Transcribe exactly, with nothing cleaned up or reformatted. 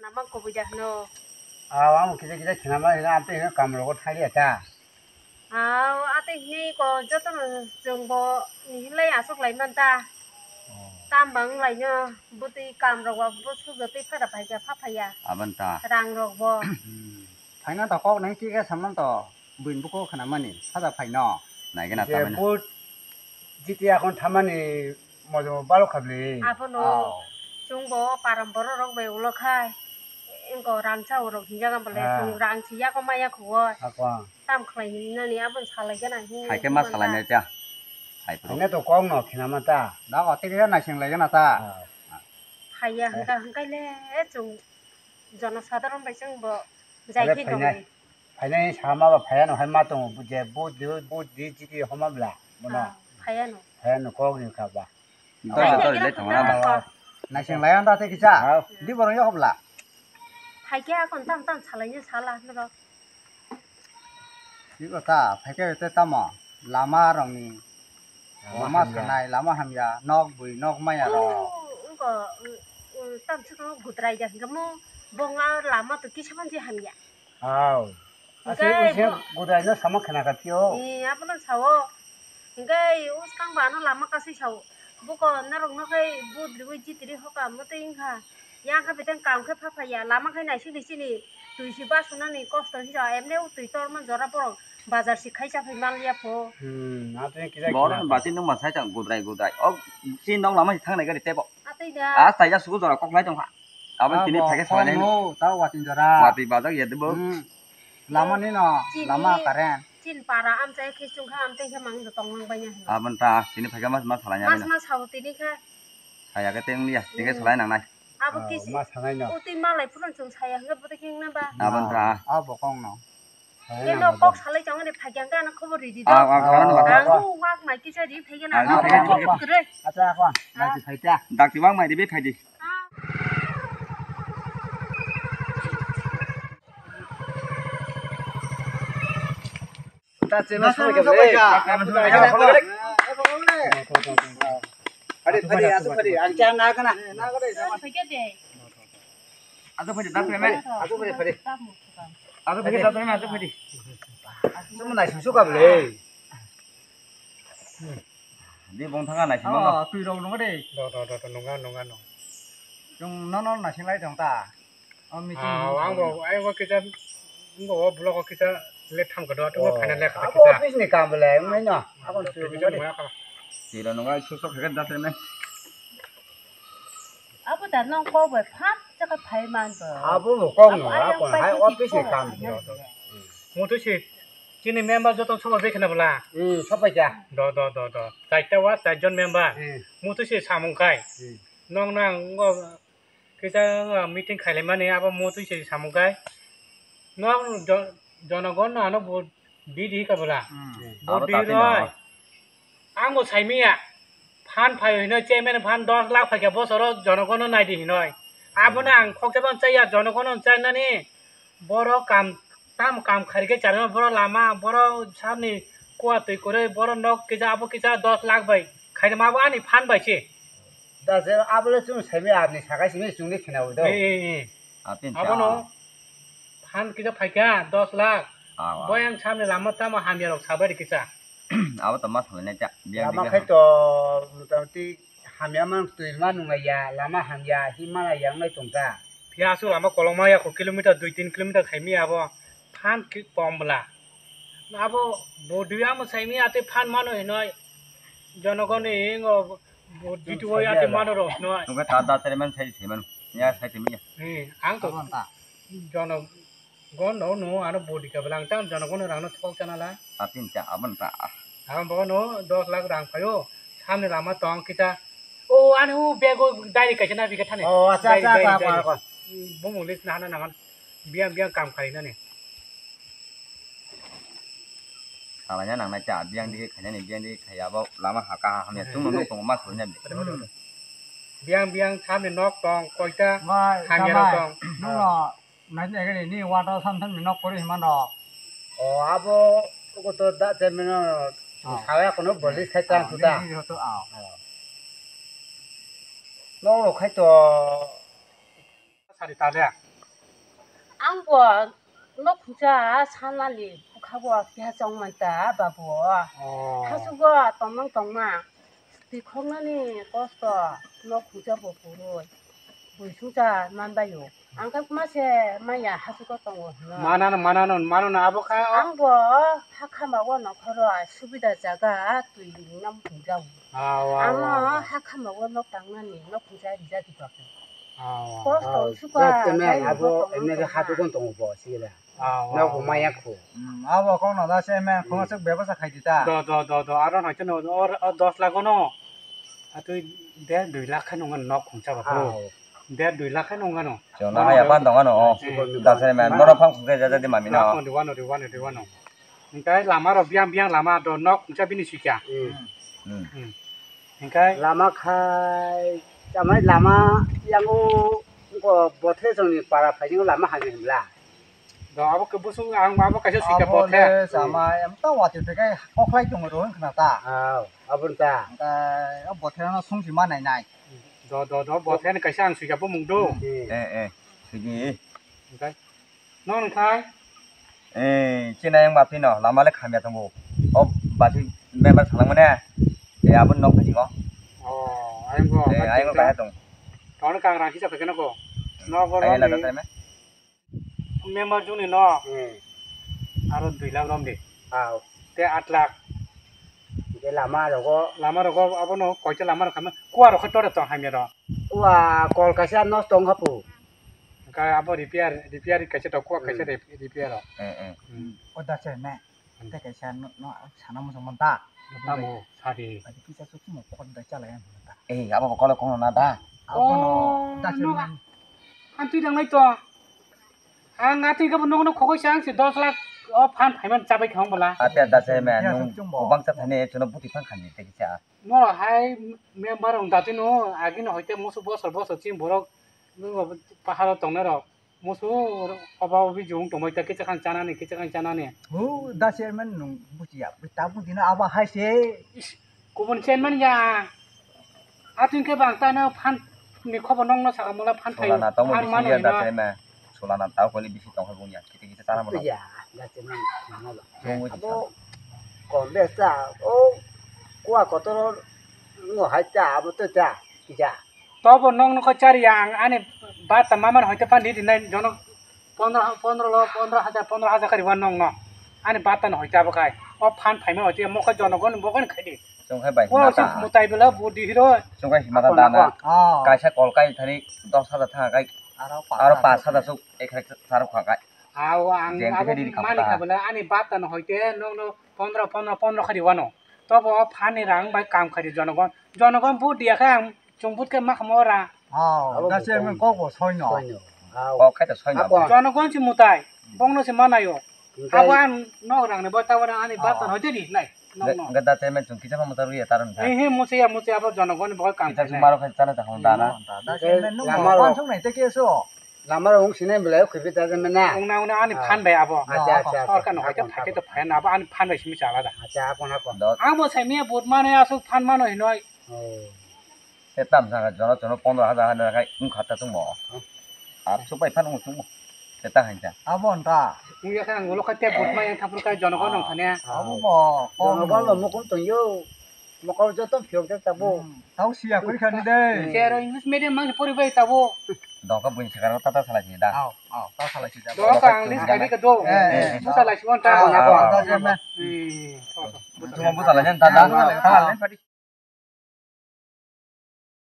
Ama kubui da hwno. Aw, ang kisa kisa khna ma hino, amtwi hino kam rogo thali ta. Aw, ate hini ko joto no chwng bo hinlai aswk lai man ta. Oh. Tam bang lai no, bwtwi kam rok bo, bo sujo twi phada phai kha, pha phai ya. Abon ta. Rang rok bo. Hmm. Phaina to kok nang kisa samman to. Buini buko khwnamani, saja phaino. Naigena je tamani. But jiti akhon thamani mojo balok khabli. Abono. Oh. Chwngbo param borok rok bai ulo khai. Engko rangchao rok hinjaga bole. Ah. Chwng rang si yako maya khuo. Ako. Tam khlai nani abon salai gana hi. Haike ma salai nai ta. Hai pro. Haine to kong no khina ma ta. Da ko tike naising lai gana ta. Ah. Haiya hingka hingkai le chwng jono sadharon bai chwngbo jai. Ale khe phainai. Dongni. Phainai sama ba phaiya no hai ma tongo, je but di, but di, jiti homa bla, bono. Ah, phaiya no. Phaiya no kok ni ka ba. Doi, doi, doi, le tongo na ba. Naising lai anda te kisa. Hao. Di borong yo hobla. Phaikhe akon tam tam salai ni sala noro. Di kota, phaikhe te tamo. Lama rong ni. Lama lama hamya. Sanai, lama hamya, nok bui, nok maya rok. Oh, engko, mm, mm, tam sukang gudrai ja hingke mo, bonga lama to kisa manji hamya. Aw. Ase hingke use bo gudrai no sama khna ka phio. Ni, abono sao. Hingke uskang ba ano lama kasui sao. Buko norok no khai budri ui jitri hoka motoi wngkha. Yang khe beteng kam khe pha phaiya, lama khai naising ni chini twi si basunani kosto hinsa, emne o twi torma jora borok bazar si khai cha phai manliya pho. Hmm, atwi kisa. Borok kisa ni bati nung ma sai chang gudrai gudrai. O chini nok lama si thang nai gari tebo. Atwi da. A tai ja suku jora kok lai tong kha. Abo tini phai khe salai nai. No, ta watin jora. Watwi bajak ya debo. Hmm. Lama ni no, chini, lama current. Chin para amchai khe chwng kha amtwi khe mang tong lang bai ya. Abon ta tini phai khe mas mas salai nai. Mas mas sao tini kha. Saya khe teng liya, tini khe salai nang nai. Abo kisi. Ma sanai no. Uti malai phuru chwng saya hwnkhe bwtwi khe wngna ba. Abon ta. Ah, bokong no. Keno kok salai chong ani phai khe hwnkhe ano khobor ridi do. Ah, ah, ah, ah, ah. Ang wak mai kisa ri phai khe na. Ah, ah, ah, ah. Kwrwi. Acha, ako. Ah. Dakti phai ta. Dakti wak mai ribi phai di. Ah. Ta chema sobai ka. Are, phari, asu phari, ang cha na kana. Asu phari, ta chema. Asu phari, phari. Asu phari, ta chema, asu phari. Chuma nai susu ka bole. Di bong thanga nai sima. Oh, twi rok nungo de. Do, do, do, do, nunga, nunga, nunga. Chwng nono nai singlai tong ta. O meeting. Ah, ang bo, ang bo kisa, ang bo o block o kisa let tham kodo, tamo phaina lekha abo kisa. Office ni kam bole, wngmai no. Abo twi rok nunga kha. Twi rok nunga susu khe da tene. Abo da nang kok bai phan chaka phai man bo. Abo bo kok no, abo hai office ni kam. Mutu si chini member joto soba bekhna bwla. Hmm, soba ja. Do, do, do, do. Chaita wa char jon member. Hmm. Mutu si samung khai. Hmm. Nong nang ngo kisa meeting khailai mani abo mutu si samung khai. Nong jo-, jonogon no ano bo bidi ka bwla. Hmm. Bo abo di tati roi. No. Ang bo saimiya. Phan phai hino chairman phan dos lakh phaikha bosoro jonogono naidi hinoi. Abono ang khoksa ban chaya jonogono chainani borok kam tam kam kharikhe charima borok lama borok sabni kuwa twi kwrwi borok nok kisa abo kisa dos lakh bai khairima abo ani phan bai se. Da je abole chwng saimi abni sakai simi chwngni khinawi do. Ee, ee, ee. Atin abono cha. Phan kisa phaikha dos lakh. Aw, aw. Boyang samni lama tamo hamya rok sabai rikisa. Abo to ma salai nai cha. Biang lama dibe khai ham. To motamoti hamya man twi ma nungya, lama hamya hi ma ya wngnai tongkha. Phiya aswk lama kolokma ya ko kilometer dui tin kilometer khaimi abo phan ki kom bwla. Abo bo dui amo saimi ate phan mano hinoi. Jonogoni ingo bo ditu oi ate mano ro hinoi. Tungka ta da tere man sai sai man. Ya sai timi ya. He, ang to. Abo ta. Jono Gon no no ano body ka bwlang tang jono gono rang no thok chana la. Atin cha abon ta. Ang bo no dos lakh rang phaio. Samni lama tong kita. O ani u bego diary kaisa na bika thani. Oh, acha, acha, acha, acha, acha. Bumung list na hana nangan. Biang biang kam khai nani. Salanya nang na cha biang digi khaina ni biang digi khaya bo lama haka hamya chung no tongo ma sunya. Biang biang samni nok tong koita hamya rok tong. Nung no. Nai nai gani ni water sam sam ni nok kori hima no. O abo ko to da te mino. Ah. Sawa kono bolis khai tang suta. Ni ni to ah. No khai to. Sari ta de. Ang bo nok khungsa sanani bwkha bo keha chong man ta babu. Oh. Hasugo tongmang tongma. Twi khoknani kosto nok khungsa bo kwrwi. Bui sungsa man baio. Ang khe ma se manya hasugo tongo hino. Manano, manano, manano abo kha. Ang bo ha khama o nokhoro subida jaga twi nam khungjao. Aw, aw, Ano aw, aw. Ha khama o nok tangnani nok khungsa rijak di bakhe. Aw, aw. Kosto Aw, suka just a man, abo emne ha tukun tongo bo sigila. Aw, Nok aw, bo maya aw. Khu. Hmm, abo kono da se man, Hmm. Kono suk bebasa khai di ta. Do, do, do, do, aro no chano, or, or dos lakh no. Atui der dui lakh khai nungan nok khungsa ba Aw. Khu. Der dui lakh khai nungan no. Chona haya pan dong ano. Hmm. Da se man, Mano. Mano phang khungsa jaja di mami no. Wano, wano, wano, wano. Hingkai lama rok biang biang lama do nok khungsa bini sikya. Hmm. Hmm. Hmm. Hingkai Lama khai, tamai lama yango bo bothe jongni para phaijingo lama hamya himla. Do abo ke busung ang abo kaisa sika Abo bothe. Le sama em ta wati te kai koklai tong ro khna ta. Aw, abun ta. Hingkai o bothe no sungsi ma nai nai. Do do do bothe ni kaisa ang sika bumung do. Hmm. Eh, eh. Sigi. Hingkai. Nong khai? Eh, chini yang baphi no, lama le khamya tongo. O baphi member salang mane. Eh, abon nok phaji ngo. Oh, ayang go. Eh, ayang go kaya tong. Tong kang rang kisa phekena ko. Nok go Ayang rong lada ni. Tare me. Member juni no. Hmm. Aro dui lakh rom di. Aw. Te aat lakh. Ke lama rogo. Lama rogo abono koita lama rok kama. Kua rok tore tong hamya ro. Kua kol kaisa nosto wngkha pu. Hingke abo repair, repair kaisa tok, kua kaisa Hmm. rep-, repair rok. Eh, eh. Hmm. O da se me. Hmm. Tei kaisa no, no sana mo sama da. Tamo, sadi. Adi kisa su kimo pokot da chala yang da. Eh, abo bo kolo kono na da. Abo no Oh, da se no. Man. Ang twi dangnai to. Ang atwi kabo nokno khogoi sa ang se dos lakh o phan phaiman chabai khang bala. Ate da se me Ya, nung suk chung bo. Kobang sa thani chuno buti phang khani te kisa. Noro hai member wng datwi no, agini hoite musu bosor bosor chini borok nwngo paharo tongnai rok. Musu oba obi jung tongbai ta kicha khan chanani, kicha khan chanani. Hu, da chairman nung buchiya, tabuk dino abo hai se. Is, kubun chairman ya. Atwing khe bang ta no phan ni khobo nong no saka mula phan thayo. Solana tamo phan bisi mano ya da hino. Chairman. Solana tao koli bisi tongkha bung ya. Kiti kiti tara mano. Ya, da chairman mano ba. Bung buchi Abo sa. Kom besta, o kuwa kotoro ngo hai ta, abo to ta, kija. Tobo nong nokha chari ya ang ani bata maman hoite pan di dinai jono pondro, pondro lo, pondro hajar, pondro hajar kari wan nong no. Ani bata no hoite abo kai. O phan phaima hoite mo kha jono gon bo gon khai di. Chung khai bai O hima si ta. Mutai bela bu di hiro. Chung khai hima ta Akon, dana. Akon. Oh. Kaisa kol kai thani dos hajar thang kai. Aro pas Aro hajar. Pas hajar suk ek rek saruk kha kai. Aw ang Jeng abo khe di kha mani ta. Kha bela ani bata no hoite nong no pondro, pondro, pondro kari wano. Tobo o phan ni rang bai kam khai di jono gon. Jono gon bu dia kha ang Chwng bwt khe ma khamo ra. Oh, Abo da se bwkang kok bo soino. Soino. Aw. Kok khai to soino. Abo. Jonogon si mutai. Bongno se manayo. Mutai. Abo ang nok rang ni bo ta wana ani Oh. Batan hoite ni nai. Nok no. Ga da te men chung kisa ma mutar ya taron tha. He he musi ya musi abo jonogon bo kam Kisa khai sumaro nai. Khai chala ta hon da na. Da se men no Lama mo rok. Pan song nai te ke so. Lama rok wng sinai belai khwi bi ta jemena. Wng na wng na ani Ah. Phan bai abo. Acha, acha, acha. Sorkar no hoite Akon, phai khe to akon. Phai na abo ani phan bai simi chala da. Acha, akon, akon. Dot. Ang bo sai miya bot mano asuk phan mano hinoi. Oh. Te tam saka jono jono pondro hajar hajar khai wng kha ta chwngmo. Oh. Ar chupai phano wng chwngmo. Te ta hain ta. Abo wng ta. Wng ya khe ang ulo khai te bot ma yang thapur khai jono ko nong thane. Abo mo. Jono ko mo mukun tong yo. Mokol joto phiyok jak tabo. Hmm. Tau siya koi khani de. Sero English medium mang pori bai tabo. Dongka buin sakaro tata salai sini da. Aw, aw, tata salai sini da. Dongka English kani ka do. Eh, eh. Busa lai si wanta. Aw, aw, aw. Eh, Cuma buta lain tata. Aw, aw. Tata lain padi.